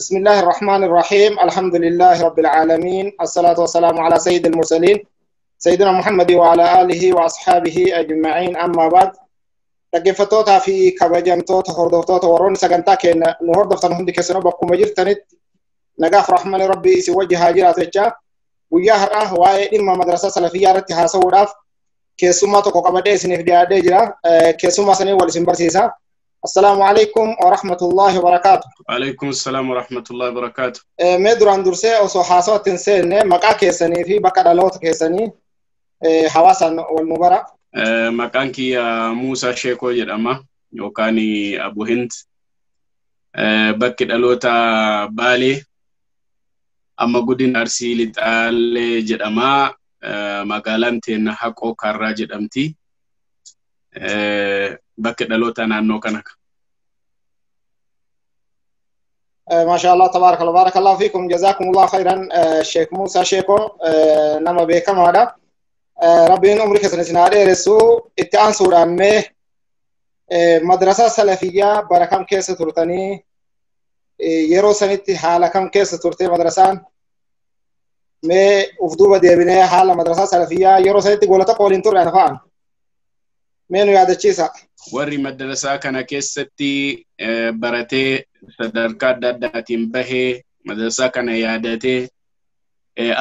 بسم الله الرحمن الرحيم. الحمد لله رب العالمين، الصلاة والسلام على سيد المرسلين سيدنا محمد وعلى آله وأصحابه أجمعين. أما بعد، dhaggeeffattootaa fi kabajamtoota hordoftoota warroonni sagantaa keenya nu hordoftan hundi keessanuu bakkuma jirtanitti nagaaf rahmani rabbii isin wajji haa jiraatu jecha, guyyaa har'aa waa'ee dhimma madrasaa salafiyyaa irratti haasa'uudhaaf keessummaa tokko qabadhee isiniif dhiyaadhee jira. Keessummaa sanii wal isin barsiisa. Assalaamu alaikum wa rahmatullahi wa barakaatu. Alaikum assalam wa rahmatullahi wa barakaatu. Mee duraan dursee osoo haasawatti hin seenne maqaa keessanii fi bakka dhaloota keessanii hawaasaan wal nu bara. Maqaan kiyya Muusaa Sheekoo jedhama yookaan Abu Hind. Bakki dhaloota Baalee, amma godina Arsii Lixaallee jedhama. Magaalaan teenna Haqoo Kaarraa jedhamti. Bakki dhaloota naannoo kana. ما شاء الله تبارك الله، بارك الله فيكم، جزاكم الله خيرا. شيخ موسى شيكو nama beekamaadha. Rabbiin umrii keessan isin haa dheeressu. Itti aansuudhaan mee madrasaa salafiyyaa bara kam keessa turtanii, yeroo sanitti haala kam keessa turte madrasaan? Mee uf duuba deebinee haala madrasaa salafiyyaa yeroo sanitti gola tokko waliin turre ana fa'an mee nu yaadachiisa. Warri madrasaa kana keessatti baratee sadarkaa adda addaatiin bahee madrasaa kana yaadatee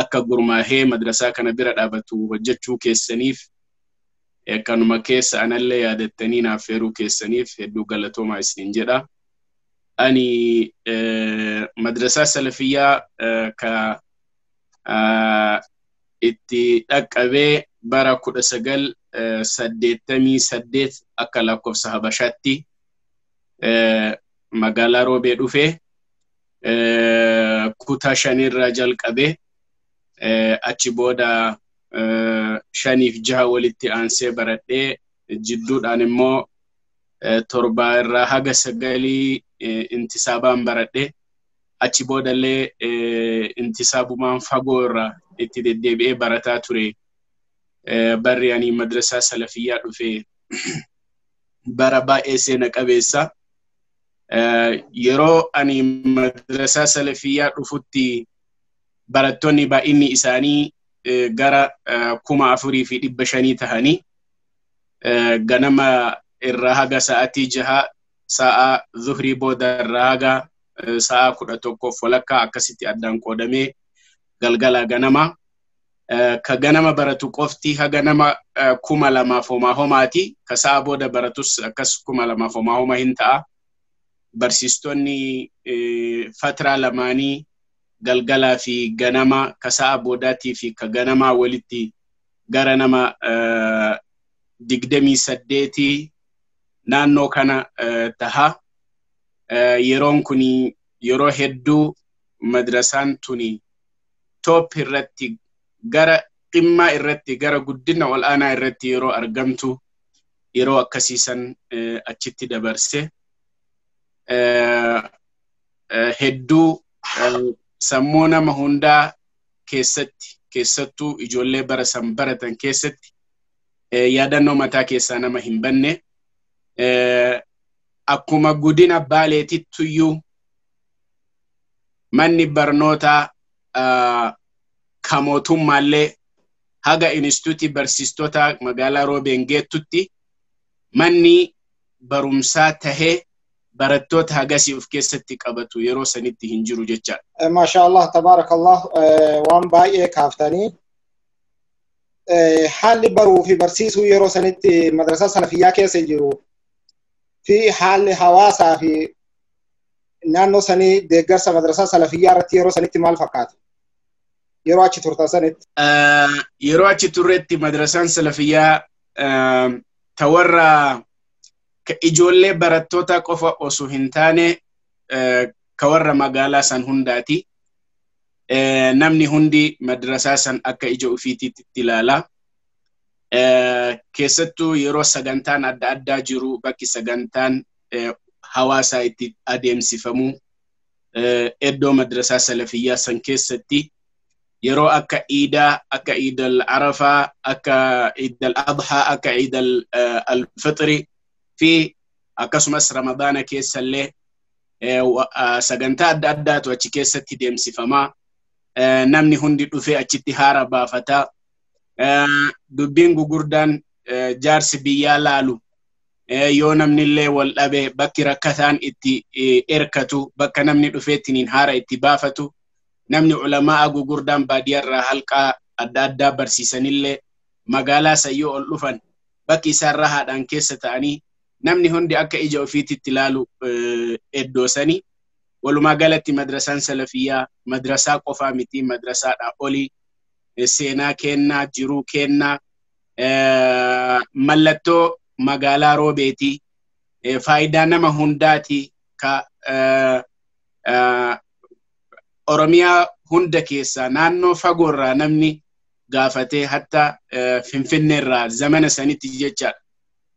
akka gurmaahee madrasaa kana bira dhaabatu hojjechuu keessaniif, kanuma keessa anallee yaadattanii naaf feeruu keessaniif hedduu galatoomaa isiniin jedha. Ani madrasaa salafiyyaa ka itti dhaqqabee bara 1988 akka lakkoofsa Habashaatti magaalaa Roobee dhufee kutaa shanirraa jalqabee, achi booda shaniif jaha walitti aansee baradhee, jidduudhaan immoo torbaa irraa haga sagalii intisaabaan baradhee, achi boodallee intisaabumaan fagoo irraa itti deddeebi'ee barataa ture. Barri ani madrasaa salafiyyaa dhufe bara baay'ee seena qabeessa. Yeroo ani madrasaa salafiyyaa dhufutti barattoonni baay'inni isaanii gara 4,500 tahanii, ganama irraa haga sa'aatii 6, sa'a zuhrii booda irraa haga sa'a 11:30 akkasitti addaan qoodamee galgala ganama. Ka ganama baratu qofti haga nama 2,000 homaa homaati. Ka sa'a booda baratus akkas 2,000 homaa homa hin ta'a. Barsiistonni fatraa lamaanii, galgalaa fi ganama, ka sa'a boodaatii fi ka ganamaa walitti gara nama 28 naannoo kana taha. Yeroon kun yeroo hedduu madrasaan tuni top irratti, gara dhimmaa irratti, gara guddina ol'aanaa irratti yeroo argamtu, yeroo akkasiisan achitti dabarse. Hedduu sammuu nama hundaa keessatti, keessattuu ijoollee bara san baratan keessatti, yaadannoo mataa keessaa nama hin banne. Akkuma godina Baaleetittuyyuu manni barnootaa ka mootummaallee haga inistituutii barsiistota magaalaa Roobeen geettutti manni barumsaa tahee barattoota hagasii of keessatti qabatu yeroo sanitti hin jiru jechaadha. Maasha Allah, tabaarakallah, waan baay'ee kaaftanii. Haalli baruu fi barsiisuu yeroo sanitti madrasaa salafiyyaa keessa jiru fi haalli hawaasaa fi naannoo sanii deeggarsa madrasaa salafiyyaa irratti yeroo sanitti maal fakkaata? Yeroo achi turtan sanitti. Yeroo achi turretti madrasaan salafiyyaa ta warra ijoollee barattoota qofa osoo hin taane ka warra magaalaa san hundaati. Namni hundi madrasaa san akka ija ofiitiitti ilaala. Keessattuu yeroo sagantaan adda addaa jiru, bakki sagantaan hawaasaa itti adeemsifamu iddoo madrasaa salafiyyaa san keessatti, yeroo akka iidaa, akka Iidal Arafaa, akka Iidal Adhaa, akka Iidal Alfixri fi akkasumas Ramadaana keessallee Sagantaa adda addaatu achi keessatti deemsifamaa. Namni hundi dhufee achitti haara baafataa. Dubbiin gugurdaan jaarsi biyyaa laalu yoo namni illee wal dhabe bakki rakkataan itti erkatu, bakka namni dhufeettiniin haara itti baafatu, namni ulamaa gugurdaan baadiyyaarraa halqaa adda addaa barsiisanillee magaalaa sayyoo ol dhufan bakki isaan rahaadhaan keessa ta'anii namni hundi akka ija ofiititti ilaalu iddoo sani. Walumaa galatti madrasaan salafiyyaa madrasaa qofaa miti, madrasaadhaa olii seenaa kennaa, jiruu kennaa, mallattoo magaalaa Roobeeti, faayidaa nama hundaati, ka Oromiyaa hunda keessaa naannoo fagoorraa namni gaafatee hatta Finfinneerraa zamana sanitti jechaadha.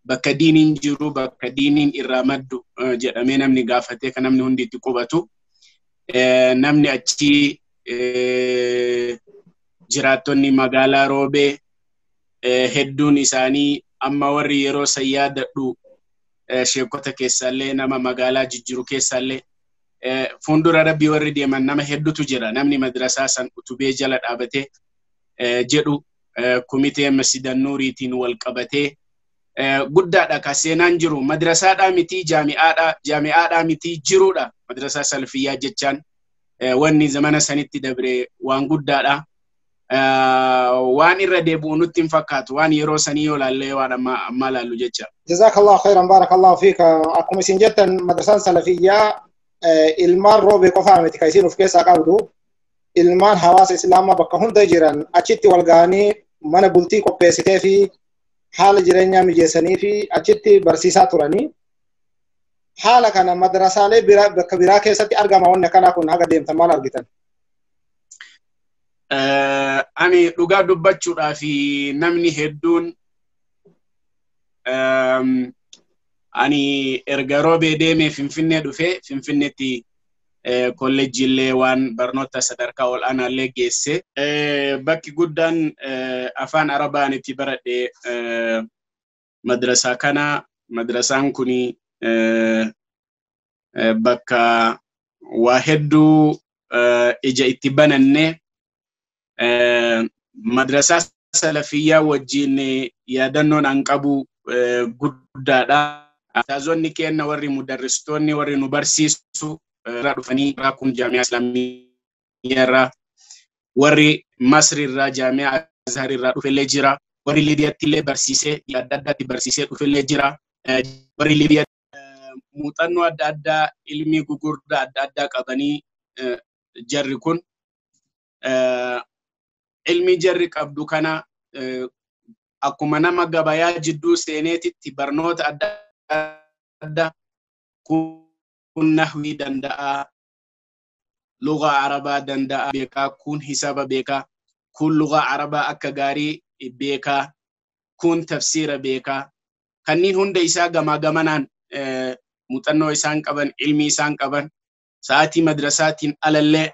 Bakka diiniin jiru, bakka diiniin irraa maddu jedhamee namni gaafatee kan namni hundi itti qubatu. Namni achi jiraattonni magaalaa Roobee hedduun isaanii amma warri yeroo san yaadadhu sheekota keessaallee nama magaalaa jijjiru keessaallee fuuldura rabbii warri deeman nama hedduutu jira. Namni madrasaa san utubee jala dhaabatee jedhu komitee Masjida Nuuriitiin wal qabatee guddaadha ka seenaan jiru. Madrasaadhaa miti, jaami'aadha, jaami'aadhaa miti, jiruudha. Madrasaa salafiyyaa jechaan wanni zamana sanitti dabre waan guddaadha. Waan irra deebi'u nutti hin fakkaatu, waan yeroo sanii yoo laallee waan ammaa laallu jecha. Jazakallahu khairan, barakallahu fiika. Akkuma isin jettan madrasaan salafiyyaa ilmaan Roobee qofaa miti kan isin of keessaa qabdu. Ilmaan hawaasa islaamaa bakka hunda jiran achitti wal ga'anii mana bultii qopheessitee fi haala jireenyaa mijeessanii fi achitti barsiisaa turanii. Haala kana madrasaalee biraa bakka biraa keessatti argama wanni akkanaa kun haga deemtan maal argitan? Ani dhugaa dubbachuudhaa fi namni hedduun ani erga Roobee deemee Finfinnee dhufee Finfinneetti kolleejjiillee waan barnoota sadarkaa ol aanaallee geesse. Bakki guddaan afaan Arabaan itti baradhe madrasaa kana. Madrasaan kuni bakka waa hedduu ija itti bananne. Madrasaa salafiyyaa wajjin yaadannoon an qabu guddaadha. Ustaazonni keenya warri mudarristoonni warri nu barsiisu irraa dhufanii irraa kun jaami'aa Islaamiyyaa irraa, warri Masri irraa jaami'aa Azhar irraa dhufellee jira. Warri Liibiyaatti illee barsiisee adda addaatti barsiisee dhufellee jira. Warri Liibiyaa muuxannoo adda addaa ilmii gugurdaa adda addaa qabanii jarri kun ilmi jarri qabdu kana akkuma nama gabayaa jidduu seeneetitti barnoota adda addaa kun nahwii danda'a, lugaa Arabaa danda'a beekaa, kun hisaaba beekaa, kun lugaa Arabaa akka gaarii beekaa, kun tafsiira beekaa. Kanneen hunda isaa gamaa gamanaan muuxannoo isaan qaban, ilmi isaan qaban, sa'aatii madrasaatiin alallee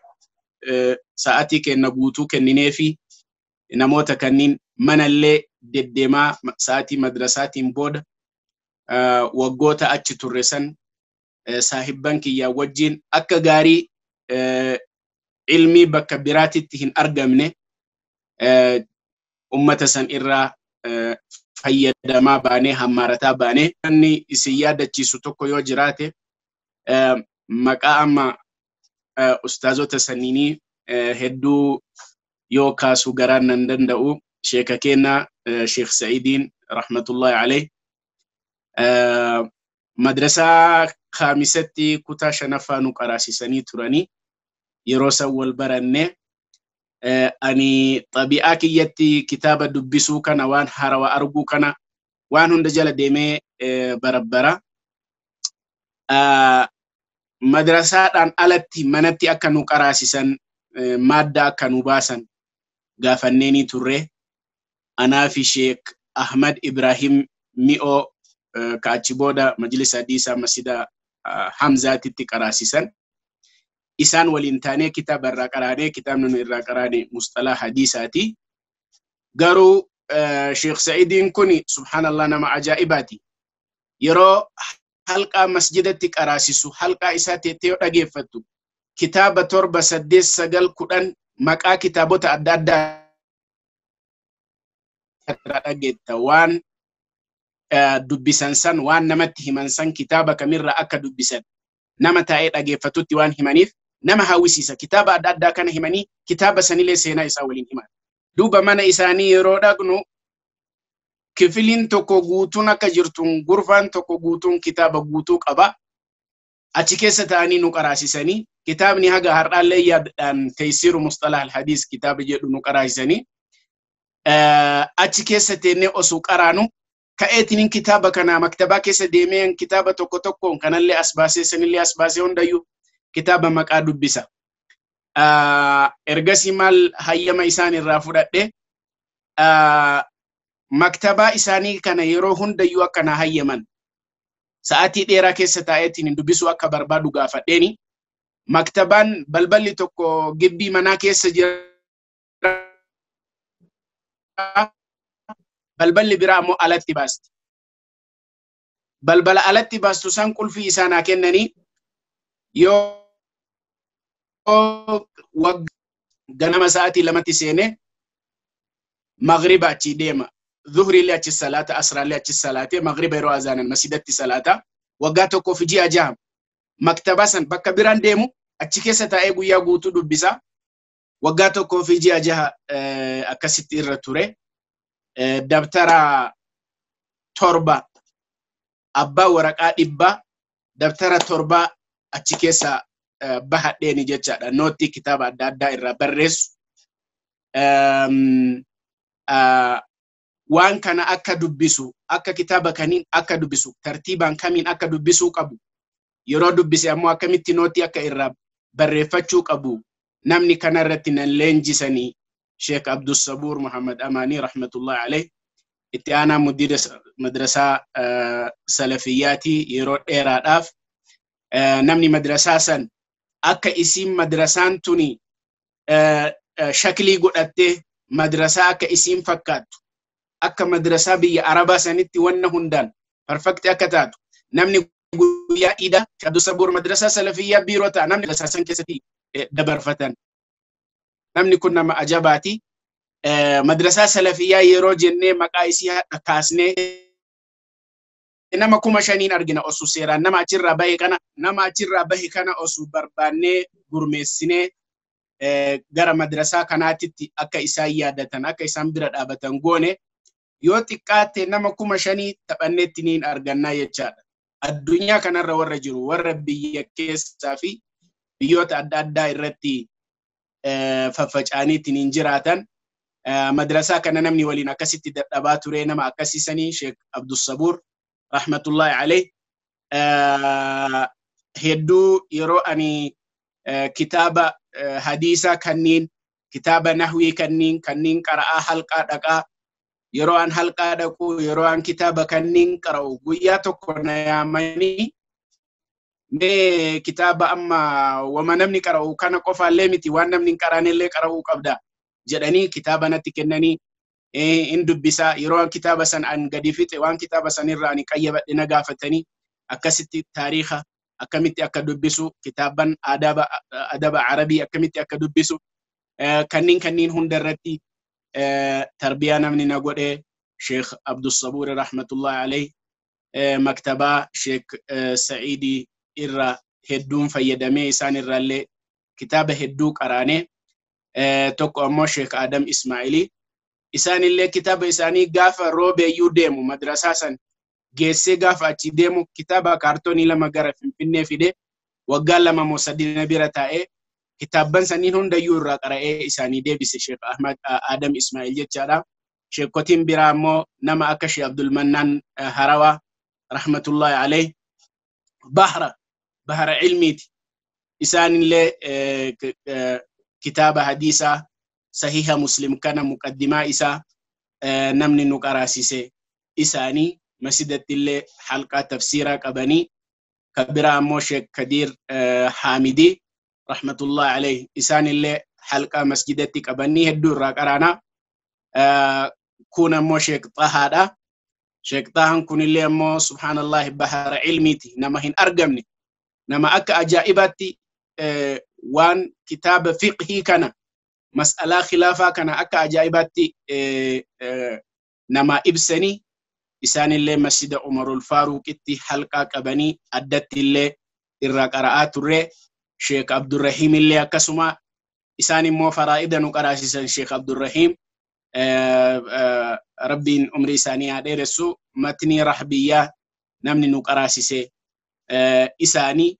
sa'aatii kenna guutuu kenninee fi namoota kanneen manallee deddeemaa sa'aatii madrasaatiin booda waggoota achi turre san saahibban kiyyaa wajjin akka gaarii ilmii bakka biraatitti hin argamne ummata san irraa fayyadamaa baanee hammaarataa baanee. Inni isin yaadachiisu tokko yoo jiraate maqaa amma ustaazota saniinii hedduu yoo kaasu garaan nan danda'u. Sheeka keenya Sheekh Sa'idiin rahmatullahi alayh madrasaa kaamisatti kutaa shanaffaa nu qaraasisanii turanii yeroo san wal baranne. Ani xabi'aa kiyyatti kitaaba dubbisuu kana waan harawa arguu kana waan hunda jala deemee barabbara. Madrasaadhaan alatti manatti akka nu qaraasisan maadda akka nu baasan gaafanneenii turre. Anaa fi Sheek Ahmad Ibrahim Mi'oo ka achi booda majlisa hadiisaa masjida Hamzaatitti qaraasisan. Isaan waliin taanee kitaaba irraa qaraanee kitaabni nu irraa qaraane musxalaa hadiisaati. Garuu Sheekh Sa'idiin kun subhaanallah nama ajaa'ibaati. Yeroo Halqaa masjidatti qaraasisu, halqaa isaa teettee yoo dhageeffattu, kitaaba 7, 8, 9, 10 maqaa kitaabota adda addaa irraa dhageetta. Waan dubbisan san, waan namatti himan san, kitaaba kamirraa akka dubbisan nama taa'ee dhageeffatutti waan himaniif nama hawwisiisa. Kitaaba adda addaa kana himanii kitaaba sanillee seenaa isaa waliin himan. Duuba mana isaanii yeroo dhaqnu kifiliin tokko guutuun akka jirtuun, gurfaan tokko guutuun kitaaba guutuu qaba. Achi keessa ta'anii nu qaraasisanii, kitaabni haga har'aallee yaadadhaan Taysiiru Mustalah al-Hadiis kitaaba jedhu nu qaraasisanii, achi keessa teennee osoo qaraanu ka'eetiniin kitaaba kana maktabaa keessa deemee kitaaba tokko tokkoon kanallee as baasee, sanillee as baasee, hundayyuu kitaaba maqaa dubbisa. Ergasii maal hayyama isaan irraa fudhadhe, maktabaa isaanii kana yeroo hundayyuu akka na hayyaman, sa'aatii dheeraa keessa taa'eetiin dubbisuu akka barbaadu gaafadheeni. Maktabaan balballi tokko gibbii manaa keessa jira. Balballi biraa ammoo alatti baasti. Balbala alatti baastu san qulfii isaa naa kennanii, yoo ganama sa'aatii 2tti seene maghriba achi deema. Zuhriillee achi salaata, asraallee achi salaatee, maghriba yeroo azaanan masjidatti salaata. Waggaa 1 fi ji'a 6 maktabaa san bakka biraan deemu, achi keessa taa'ee guyyaa guutuu dubbisa. Waggaa 1 fi ji'a 6 akkasitti irra ture. Dabtara 7, abbaa waraqaa 100, dabtara 7 achi keessa bahadheeni jechaadha. Nootti kitaaba adda addaa irraa barreessu. Waan kana akka dubbisu, akka kitaaba kaniin akka dubbisu, tartiibaan kamiin akka dubbisuu qabu, yeroo dubbise ammoo akkamitti nootti akka irraa barreeffachuu qabu, namni kana irratti nan leenjisanii Sheek Abdussabuur Muhammad Amaanii rahmatullahi alayh, itti aanaa mudiira madrasaa Salafiyyaati yeroo dheeraadhaaf. Namni madrasaa san akka isiin madrasaan tuni shaklii godhattee madrasaa akka isiin fakkaattu, akka madrasaa biyya Arabaa sanitti wanna hundaan perfect akka taatu, namni guyyaa iida Abdussabuur madrasaa Salafiyyaa biiroo ta'a, namni madrasaa san keessatti dabarfatan. Namni kun nama ajabaati. Madrasaa Salafiyyaa yeroo jennee maqaa isii hadha kaasnee nama 5,000 argina. Osoo seeraan nama achirraa bahe kana osoo barbaannee gurmeessinee gara madrasaa kanaatitti akka isaan yaadatan, akka isaan bira dhaabatan goone, yoo xiqqaatte nama 5,000 taphanneetti niin argannaa jechaadha. Addunyaa kanarra warra jiru, warra biyya keessaa fi biyyoota adda addaa irratti faffaca'aniitti niin jiraatan, madrasaa kana namni waliin akkasitti dadhabaa ture nama akkasiisanii Sheek Abdussabuur rahmatullahi alayh. Hedduu yeroo ani kitaaba hadiisaa kanniin, kitaaba nahwii kanniin qara'aa halqaa dhaqaa, yeroo an halqaa dhaqu, yeroo an kitaaba kanniin qara'u, guyyaa tokko na yaamanii, "Mee kitaaba amma wama namni qara'u kana qofaallee miti, waan namni hin qaraanellee qara'uu qabda," jedhanii kitaaba natti kennanii in dubbisaa. Yeroo an kitaaba san an gadi fixe, waan kitaaba sanirraa ani qayyabadhe na gaafatanii, akkasitti taariika akkamitti akka dubbisu, kitaaban adaba Arabii akkamitti akka dubbisu, kanniin hunda irratti tarbiyaa namni na godhe Sheekh Abdussabuur rahmatullahi alayh. Maktabaa Sheekh Sa'iidii irra hedduun fayyadamee, isaan irraallee kitaaba hedduu qaraanee. Tokko ammoo Sheekh Adam Ismaa'ilii, isaanillee kitaaba isaanii gaafa roobeeyyuu deemu madrasaa san geessee, gaafa achi deemu kitaaba kaartoonii 2 gara Finfinnee fide. Waggaa 2 moo 3 na bira taa'ee kitaabban saniin hundayyuu irraa qara'ee isaanii deebise, Sheekh Ahmad Adam Ismaa'il jechaadha. Sheekotiin biraa ammoo nama akka Sheekh Abdulmannaan Harawaa rahmatullahi alayh, bahara ilmiiti. Isaanillee kitaaba hadiisaa Sahiha Muslim kana muqaddimaa isaa namni nu qaraasise isaanii. Masjidatti illee halqaa tafsiiraa qabanii. Ka biraa ammoo Sheek Kadiir Haamidii rahmatullahi alayh, isaanillee halqaa masjidatti qabanii hedduu irraa qaraanaa. Kun ammoo Sheek Xahaadha. Sheek Xaahan kunillee ammoo subhaanallahi bahara ilmiiti, nama hin argamne, nama akka ajaa'ibaatti waan kitaaba fiqhii kana, mas'alaa khilaafaa kana akka ajaa'ibaatti nama ibsanii. Isaanillee masjida Umarul Faaruqitti halqaa qabanii addatti illee irraa qara'aa turre. Sheek Abdurrahiim illee akkasuma, isaan immoo faraa'ida nu qaraasisan. Sheek Abdurrahiim, Rabbiin umrii isaanii haa dheeressu, matnii rahbiyyaa namni nu qaraasise isaanii.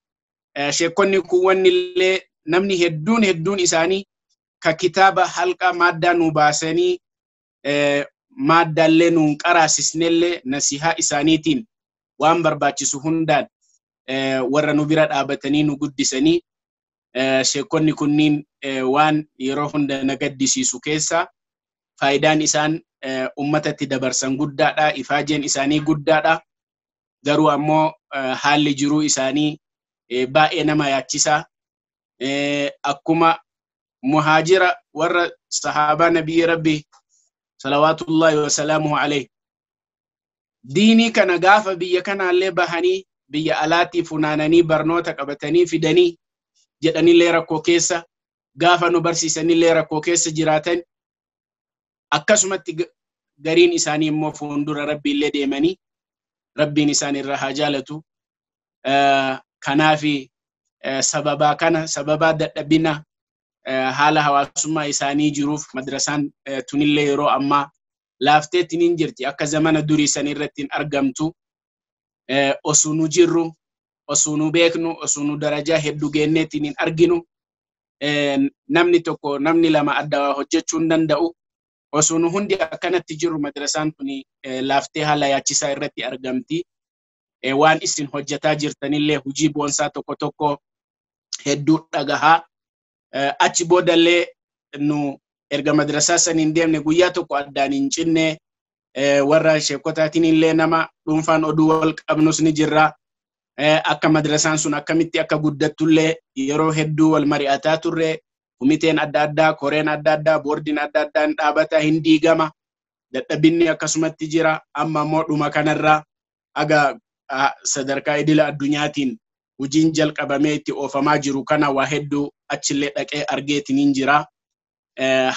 Sheekonni kuuwwanni illee namni hedduun hedduun isaanii ka kitaaba halqaa maaddaa nu baasanii maaddaallee nuun qaraasisnellee nasihaa isaaniitiin waan barbaachisu hundaan warra nu bira dhaabatanii nu guddisanii. Sheekonni kunniin waan yeroo hunda na gaddisiisu keessa faayidaan isaan ummatatti dabarsan guddaadha, ifaajeen isaanii guddaadha. Garuu ammoo haalli jiruu isaanii baay'ee nama yaachisa. Akkuma muhaajira warra sahaabaa nabiyyi Rabbi salawaatullahi wasalaamuhu alayhi diinii kana gaafa biyya kanaallee bahanii biyya alaatii funaananii barnoota qabatanii fidanii jedhanillee rakkoo keessa, gaafa nu barsiisanillee rakkoo keessa jiraatan, akkasumatti gariin isaanii immoo fuuldura Rabbiillee deemanii, Rabbiin isaan irraa haa jaalatu. Kanaafi sababaa kana, sababaa dadhabina haala hawaasummaa isaanii jiruuf, madrasaan tunillee yeroo ammaa laafteetti ni jirti, akka zamana durii san irratti hin argamtu. Osoo nu jirru, osoo nu beeknu, osoo nu darajaa hedduu geenneetiin hin arginu, namni tokko namni lama adda hojjechuu hin danda'u. Osoo nu hundi akkanatti jirru madrasaan tuni laaftee haala yaachisaa irratti argamti. Waan isin hojjetaa jirtanillee hojii boonsaa tokko tokko hedduu dhagahaa. Achi boodallee nu erga madrasaa san hin deemne guyyaa tokko addaan hin cinne. Warra sheekotaatiin illee nama dhuunfaan oduu wal qabnus ni jirra. Akka madrasaan sun akkamitti akka guddattullee yeroo hedduu wal mari'ataa turre. Komiteen adda addaa, koreen adda addaa, boordiin adda addaa hin dhaabata, hin diigama. Dadhabinni akkasumatti jira. Amma immoo dhuma kanarraa aga sadarkaa idila addunyaatiin hojiin jalqabamee itti oofamaa jiru kana waa hedduu achillee dhaqee argeetiin hin jira.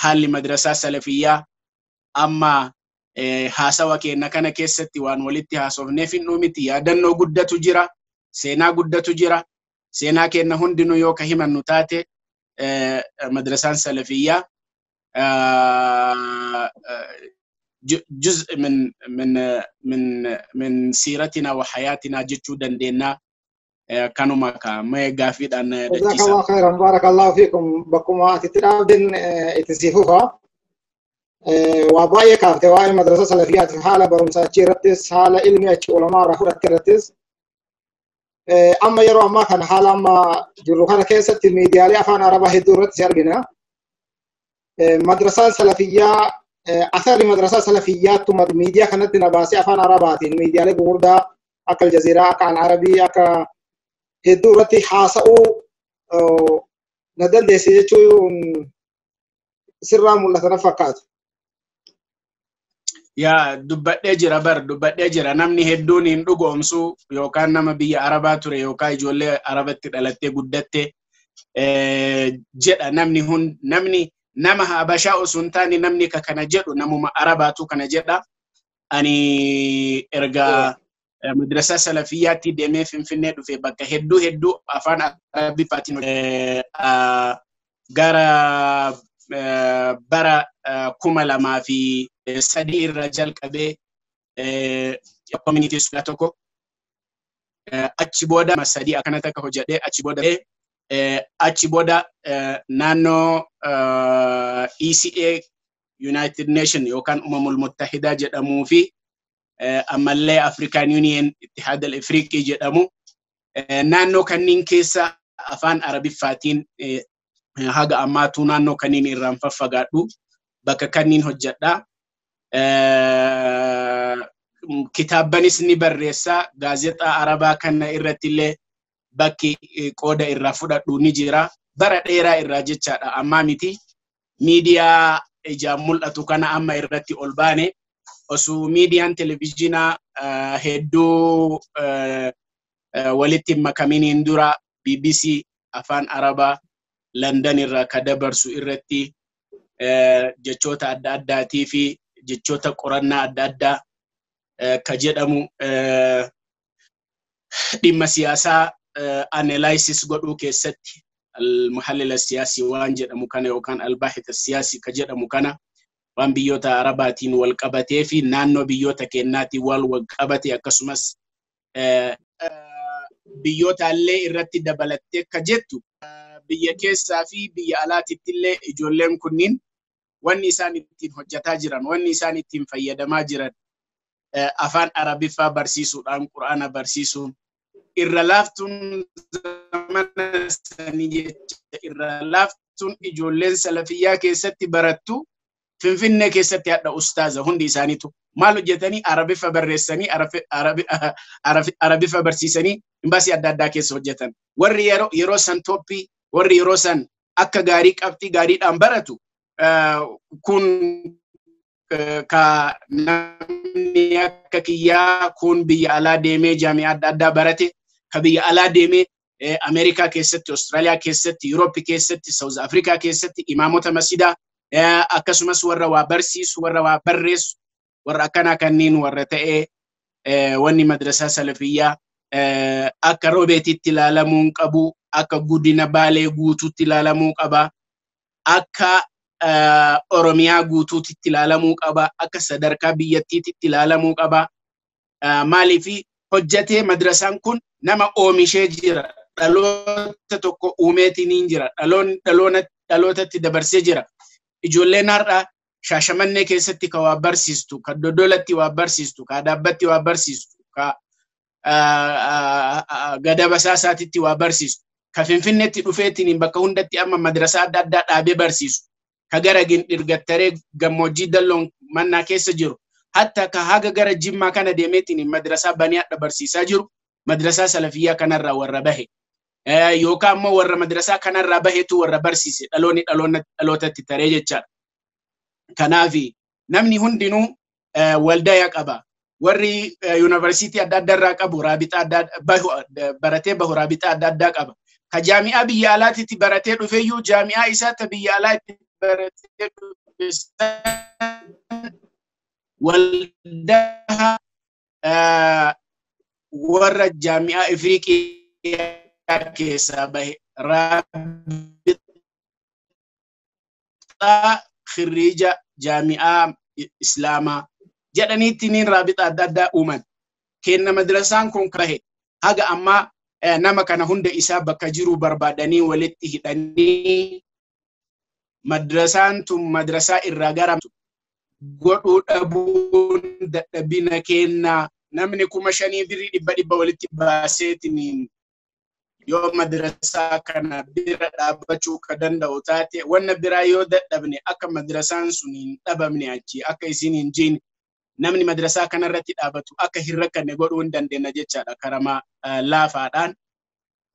Haalli madrasaa salafiyyaa amma haasawa keenya kana keessatti waan walitti haasofneef hin miti. Yaadannoo guddatu jira, seenaa guddatu jira. Seenaa keenya hundinuu yoo ka himannu taate, madrasaan salafiyyaa جزء من من من من سيرتنا وحياتنا jechuu dandeenya. Kanuma ka mee gaafiidhaan. جزاك الله خيرا، بارك الله فيكم. Bakkuma ati dhaabden itti sii fufa. Waa baay'ee kaafte, waa'ee madrasa salafiyyaatiif haala barumsaa achi irrattis, haala ilmi achi ulamaa irraa fudhatte irrattis. Amma yeroo ammaa kana, haala amma jirru kana keessatti miidiyaalee afaan Arabaa hedduu irratti si argina. Madrasaan salafiyyaa, asarri madrasaa salafiyyaattu miidiyaa kanatti na baasee afaan Arabaatiin miidiyaalee gurguddaa akka Aljazeeraa, akka Al-Arabii, akka hedduu irratti haasa'uu na dandeesse jechuun sirraa mul'ata na fakkaatu. Yaa, dubbadhee jira bar, dubbadhee jira. Namni hedduun hin dhugoomsu, yookaan nama biyya Arabaa ture yookaan ijoollee Arabatti dhalattee guddatte jedha. Namni hun namni nama Habashaa osoo hin taane, namni ka kana jedhu namuma Arabaatu kana jedha. Ani erga madrasaa salafiyyaatti deemee Finfinnee dhufe bakka hedduu hedduu afaan Arabiffaatiin gara bara 2003 irra jalqabee community school tokko, achi booda 3 akkanatti akka hojjedhee, achi booda naannoo ECA, United Nation yookaan Umamul Muttahidaa jedhamuu fi ammallee African Union, Ittihad al-Afriqii jedhamu, naannoo kanniin keessa afaan Arabiffaatiin haga ammaatuu naannoo kanniin irraan faffagaadhu, bakka kanniin hojjedha. Kitaabbanis ni barreessa. Gaazexaa Arabaa kana irratti illee bakki qooda irraa fudhadhu ni jira. Bara dheeraa irraa jechaadha, ammaa miti. Miidiyaa ijaan mul'atu kana amma irratti ol baane. Osoo miidiyaan televizyiinaa hedduu walitti makaminiin dura BBC afaan Arabaa London irraa ka dabarsu irratti jechoota adda addaatii fi jechoota qorannaa adda addaa ka jedhamu dhimma siyaasaa analysis godhuu keessatti al-muhallil siyaasii waan jedhamu kana yookaan al-baahith siyaasii ka jedhamu kana waan biyyoota Arabaatiin wal qabatee fi naannoo biyyoota kennaatiin wal qabate akkasumas biyyoota illee irratti dabalattee ka jettu biyya keessaa fi biyya alaatitti illee ijoolleen kunniin wanni isaan ittiin hojjetaa jiran, wanni isaan ittiin fayyadamaa jiran afaan Arabiffaa barsiisuudhaan Qur'aana barsiisuun irra laaftuun zamana sanii jecha irra laaftuun ijoolleen salafiyyaa keessatti barattu Finfinnee keessatti hadha ustaaza hundi isaaniitu maal hojjetanii Arabiffa barreessanii Arabiffa barsiisanii imbaasii adda addaa keessa hojjetan. Warri yeroo san toppii, warri yeroo san akka gaarii qabxii gaariidhaan baratu kun ka namni akka kiyyaa kun biyya alaa deemee jaami'aa adda addaa barate, ka biyya alaa deemee Ameerikaa keessatti, Austraaliyaa keessatti, Yurooppii keessatti, Saawuz Afrikaa keessatti imaamota masjidaa akkasumas warra waa barsiisu, warra waa barreessu, warra akkanaa kanneen warra ta'ee wanni madrasaa salafiyyaa akka roobeetitti ilaalamuu qabu, akka guddina Baalee guutuutti ilaalamuu qaba, akka Oromiyaa guutuutti ilaalamuu qaba, akka sadarkaa biyyattiitti ilaalamuu qaba. Maaliif hojjetee madrasaan kun nama oomishee jira, dhaloota tokko uumeetiin jira, dhalootatti dabarsee jira. Ijoolleen har'a Shaashamannee keessatti ka waa barsiistu, ka Dodolatti waa barsiistu, ka Adaabbatti waa barsiistu, ka Gadaba Saasaatitti waa barsiistu, ka Finfinneetti dhufeetiin bakka hundatti amma madrasaa adda addaa dhaabee barsiisu, ka gara Gindhirgattaree gammoojjii Dalloon mannaa keessa jiru, hatta ka haga gara Jimmaa kana deemeetiin madrasaa banee hadha barsiisaa jiru, madrasaa salafiyyaa kanarraa warra bahe. Yookaan immoo warra madrasaa kanarraa bahetu warra barsiise dhaloonni dhalootatti taree jechaadha. Kanaaf namni hundinuu waldaya qaba. Warri yuunivarsiitii adda addaa qabu raabixaa adda baratee bahu raabixaa adda addaa qaba. Ka jaami'aa biyya alaatitti baratee dhufeeyyuu jaami'aa isaa ta biyya alaatti baratee dhufe waldaa warra jaami'aa Ifriiqiyaa keessaa bahe raabixaa khirriija jaami'aa Islaamaa jedhaniitti niin raabixaa adda addaa uuman. Kenna madrasaan kun bahe haga ammaa nama kana hunda isaa bakka jiru barbaadanii walitti hidhanii madrasaan tun madrasaa irraa gara godhuu dhabuun dadhabina kennaa. Namni 5,000 birrii 100 walitti baaseetiin yoo madrasaa kana bira dhaabbachuu ka danda'u taate wanna biraa yoo dadhabne akka madrasaan sun hin dhabamne achi akka isin hin jiin namni madrasaa kanarratti dhaabatu akka hin rakkanne godhuu hin dandeenya jechaadha karamaa laafaadhaan.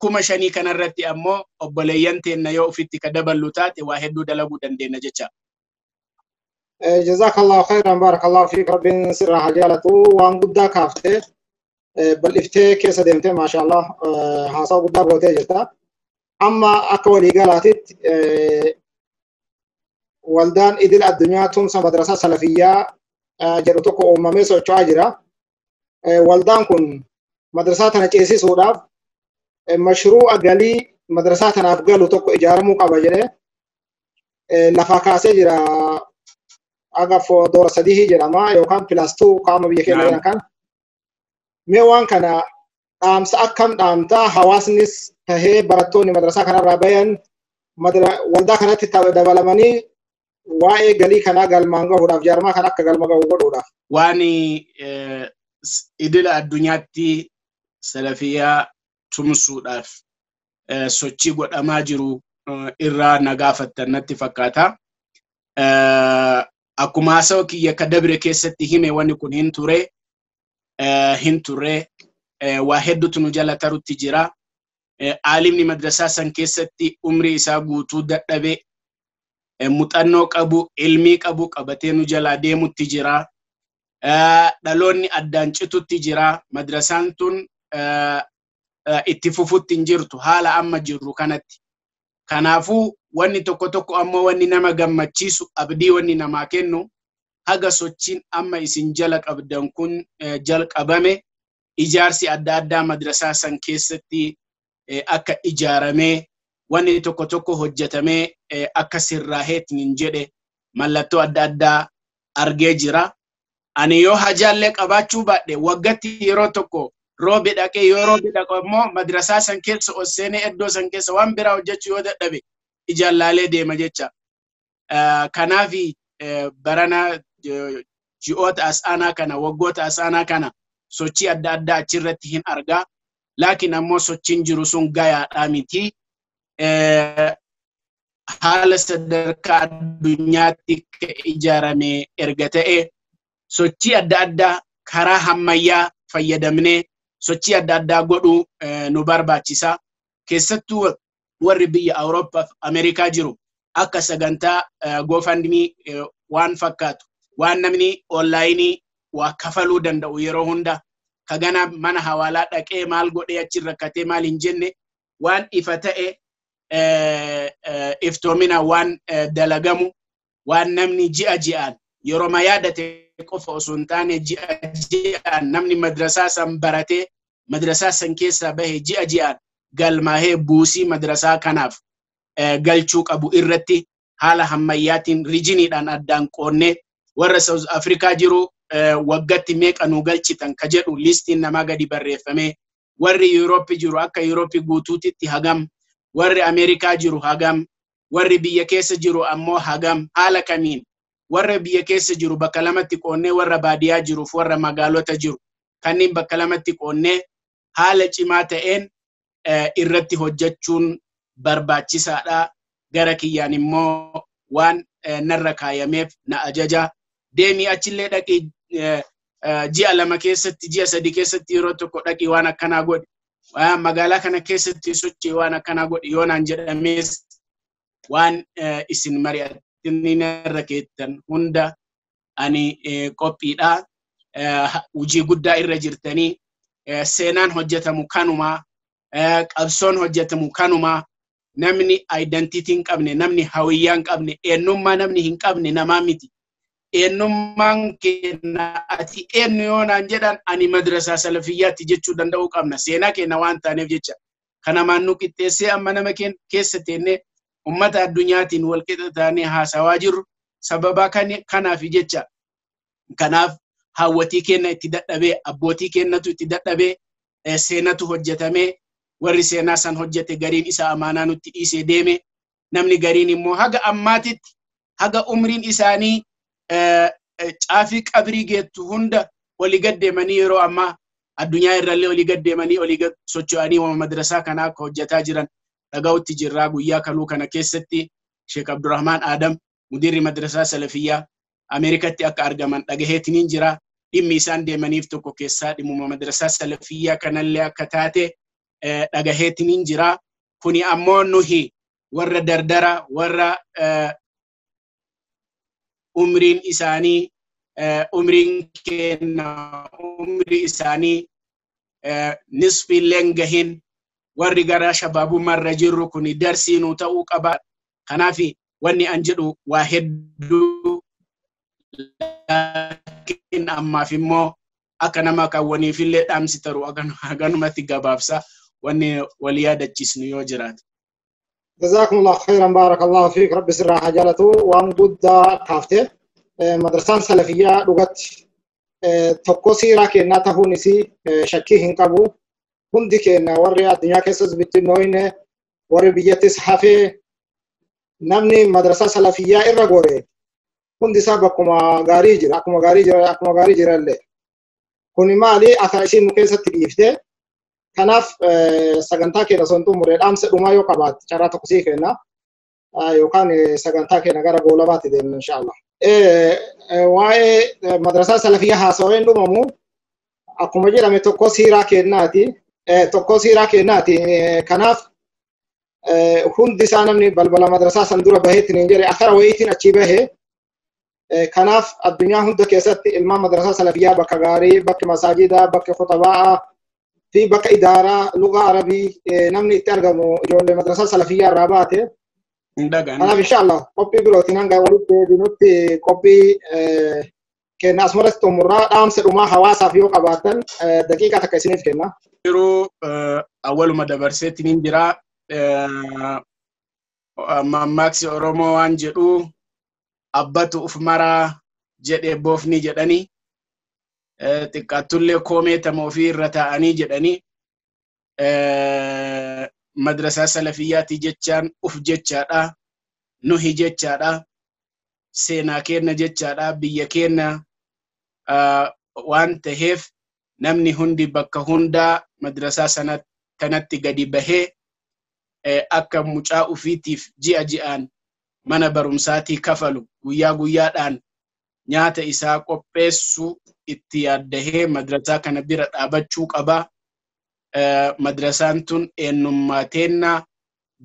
5,000 kanarratti ammoo obboleeyyan teenna yoo ofitti ka daballu taate waa hedduu dalaguu dandeenya jecha. Jazakallahu khairan, barakallahu fiik, rabbiin sirraa haa jaalatu. Waan guddaa kaaftee bal'iftee keessa deemtee maashaallah haasawa guddaa gootee jirta. Amma akka waliigalaatitti waldaan idil addunyaa tumsa madrasaa salafiyyaa jedhu tokko uumamee socho'aa jira. Waldaan kun madrasaa tana ceesisuudhaaf mashruu'a galii madrasaa tanaaf galu tokko ijaaramuu qaba jedhee lafaa kaasee jira. Aga doora 3 jedhama yookaan +2 qaama biyya keenya jedhan kan. Mee waan kana dhaamsa akkam dhaamtaa hawaasnis tahee barattoonni madrasaa kanarraa bayan waldaa kanatti dabalamanii waa'ee galii kanaa galmaan gahuudhaaf jaarmaa kan akka galma gahu godhuudhaaf. Waan idila addunyaatti salafiyyaa tumsuudhaaf sochii godhamaa jiru irraa na gaafattan natti fakkaata. Akkuma haasawa kiyya ka dabre keessatti hime wanni kun hin turre waa hedduutu nu jala tarutti jira. Aalimni madrasaa san keessatti umrii isaa guutuu dadhabee muuxannoo qabu, ilmii qabu qabatee nu jalaa deemutti jira. Dhaloonni addaan citutti jira. Madrasaan tun itti fufutti hin jirtu haala amma jirru kanatti. Kanaafuu wanni tokko tokko ammoo wanni nama gammachiisu, abdii wanni namaa kennu, haga sochiin amma isin jala qabdan kun jalqabame, ijaarsi adda addaa madrasaa san keessatti akka ijaaramee, wanni tokko tokko hojjetamee akka sirraaheetiin hin jedhe mallattoo adda addaa argee jira. Ani yoo hajaallee qabaachuu baadhe, waggatti yeroo tokko roobi dhaqee, yoo roobi dhaqu ammoo madrasaa san keessa ol seenee, iddoo san keessa waan biraa hojjechuu yoo dadhabe ijaan laalee deema jecha. Kanaafi barana ji'oota as aanaa kana, waggoota as aanaa kana sochii adda addaa achirratti hin argaa. Laakiin ammoo sochiin jiru sun gayaadhaa miti. Haala sadarkaa addunyaatti ijaarame erga ta'e, sochii adda addaa karaa hammayyaa fayyadamnee sochii adda addaa godhuu nu barbaachisa. Keessattuu warri biyya Awurooppaa fi Ameerikaa jiru akka sagantaa GoFundMe waan fakkaatu, waan namni onlaayinii waa kafaluu danda'u, yeroo hunda kagana mana hawaalaa dhaqee maal godhee achi rakkatee maal hin jenne, waan ifa ta'e, iftoomina waan dalagamu, waan namni ji'a ji'aan yeroo ma yaadate qofa osoo hin taane, ji'a ji'aan namni madrasaa san baratee madrasaa san keessaa bahe ji'a ji'aan galmaahee buusii madrasaa kanaaf galchuu qabu irratti haala hammayyaatiin rijiniidhaan addaan qoonnee, warra South Africa jiru waggatti meeqa nu galchitan ka jedhu listiin namaa gadi barreeffamee, warri Yuurooppii jiru akka Yuurooppii guutuutitti hagam, warri Ameerikaa jiru hagam, warri biyya keessa jiru ammoo hagam, haala kamiin warra biyya keessa jiru bakka lamatti qoonnee, warra baadiyaa jiruuf warra magaalota jiru kanneen bakka lamatti qoonnee, haala cimaa ta'een irratti hojjechuun barbaachisaadha. Gara kiyyaan immoo waan narra kaayameef na ajaja. Deemii achillee dhaqii, ji'a 2 keessatti, ji'a 3 keessatti yeroo tokko dhaqii waan akkanaa godhi. Magaalaa kana keessatti sochii waan akkanaa godhi yoo naan jedhamees, waan isin mari'attanii narra keettan hunda ani qophiidha. Hojii guddaa irra jirtanii, seenaan hojjetamu kanumaa, qabsoon hojjetamu kanumaa. Namni identity hin qabne, namni hawiyyaa hin qabne, eenyummaa namni hin qabne namaa miti. Eenyummaan keenya, ati eenyu yoo naan jedhan, ani madrasaa salafiyyaatti jechuu danda'uu qabna. Seenaa keenya waan taaneef jecha. Kanamaan nu qixxeessee amma nama keessa teennee ummata addunyaatiin wal qixa taanee haasawaa jirru sababa kanaaf jecha. Kanaaf hawwatii keenya itti dadhabee, abbootii keenyatu itti dadhabee, seenatu hojjetamee, warri seenaa san hojjete gariin isa amaanaa nutti dhiisee deeme, namni gariin immoo haga ammaatitti, haga umriin isaanii caafii qabrii geettu hunda olii gad deemanii, yeroo ammaa addunyaa irrallee olii gad deemanii, olii gad socho'anii wama madrasaa kanaa akka hojjetaa jiran dhaga'utti jirraa. Guyyaa kaluu kana keessatti Sheek Abdurrahmaan Adam, mudirri madrasaa salafiyyaa, Ameerikatti akka argaman dhagaheetiniin jira. Dhimmi isaan deemaniif tokko keessaa dhimmuma madrasaa salafiyyaa kanallee akka taate dhagaheetiniin jira. Kuni ammoo nuhi warra dardara, warra umriin isaanii, umriin kenna umrii isaanii nisfiilleen gahin, warri gara shabaabummaarra jirru kuni darsii nu ta'uu qaba. Kanaaf wanni an jedhu waa hedduu, laakiin ammaaf immoo akka nama kaawwaniifillee dhaamsi taru haganumatti gabaabsa, wanni wal yaadachiisnu yoo jiraate. جزاكم الله خيرا، بارك الله فيك، ربي سر حجالته وان قد كافته. مدرسان سلفية لغت tokko siiraa kennaa ta'uun isii shakkii hin qabu. Hundi keenya warri addunyaa keessas bittinooyne, warri biyyattis hafee, namni madrasaa salafiyyaa irra gore hundi isaa bakkuma gaarii jira, akkuma gaarii jira, akkuma gaarii jira illee. Kuni maali akka isiin nu keessatti dhiifte. Kanaaf sagantaa keenya osoo hin xumurre dhaamsa dhumaa yoo qabaatte carraa tokko sii kenna, yookaan sagantaa keenya gara goolabaatti deemna inshaallah. Waa'ee madrasaa salafiyyaa haasaween dhumamu, akkuma jedhame tokko siiraa kennaati. Tokko siiraa kennaati. Kanaaf hundi isaa namni balbala madrasaa san dura baheetiin hin jedhe akara wayiitiin achii bahee Kanaaf addunyaa hunda keessatti ilmaan madrasaa salafiyyaa bakka gaarii, bakka masaajidaa, bakka khutabaa fi bakka idaaraa lugaa arabii namni itti argamu ijoollee madrasaa salafiyyaa irraa baate. Kanaaf inshallah qophii birootiin hanga walitti deebinutti qophii kenna asumarratti xumurraa dhaamsa dhumaa hawaasaaf yoo qabaatan daqiiqaa takka isiniif kenna. Yeroo awwaluma dabarseetti nin jira. Mammaaksi Oromoo waan jedhu abbatu uf maraa jedhe boofni jedhanii xiqqaattullee koomee tama ofii irra taa'anii jedhanii madrasaa salafiyyaati jechaan uf jechaadha, nuhi jechaadha, seenaa keenna jechaadha, biyya keenna waan taheef namni hundi bakka hundaa madrasaa sanatti gadi bahee akka mucaa ufiitiif ji'a ji'aan mana barumsaatii kafalu guyyaa guyyaadhaan nyaata isaa qopheessu itti yaaddahee madrasaa kana bira dhaabachuu qaba. Madrasaan tun eenyummaa teennaa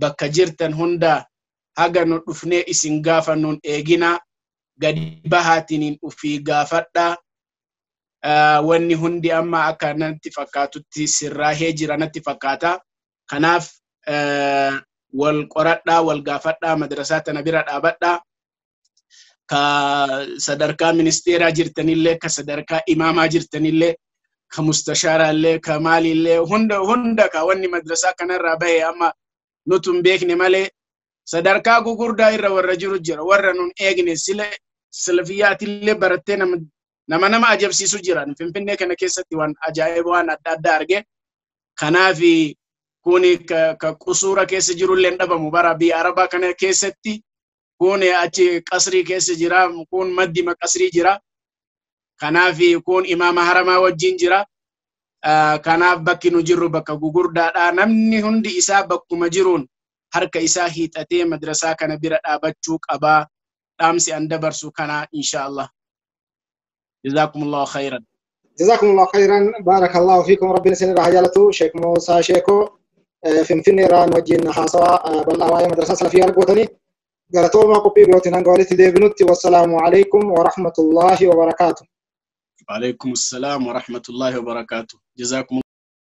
bakka jirtan hundaa haga nu dhufnee isin gaafannuun eeginaa gadi bahaatiniin ufii gaafadhaa. Wanni hundi amma akka natti fakkaatutti sirraahee jira natti fakkaata. Kanaaf wal qoradhaa, wal gaafadhaa, madrasaa tana bira dhaabadhaa. Ka sadarkaa ministeeraa jirtanillee, ka sadarkaa imaamaa jirtanillee, ka mustashaaraallee, ka maalillee hunda hunda ka wanni madrasaa kanarraa bahe amma nutu hin beekne malee sadarkaa gugurdaa irra warra jiru jira. Warra nun eegne sila salafiyaatillee barattee nama nama ajabsiisu jiran Finfinnee kana keessatti waan ajaa'iba waan adda addaa arge. Kanaaf kuni ka qusuura keessa jirullee hin dhabamu bara biyya Arabaa kana keessatti kun achi qasrii keessa jira, kun maddima qasrii jira. Kanaaf kun imaama haramaa wajjin jira. Kanaaf bakki nu jirru bakka gugurdaadha. Namni hundi isaa bakkuma jiruun harka isaa hiixatee madrasaa kana bira dhaabachuu qabaa. Dhaamsi an dabarsu kana insha Allah. Jazakumullahu khairan. Jazakumullahu khairan. Barakallahu fiikum. Rabbiin isin irraa haa jaalatu. Sheek Muusaa Sheekoo Finfinnee irraa nu wajjin haasawaa bal'aa waa'ee madrasaa salafiyyaa argootanii. Galatooma qophii birootiin hanga walitti deebinutti wassalaamu alaikum wa rahmatullahi wa barakaatuh. وعليكم السلام ورحمة الله وبركاته. جزاكم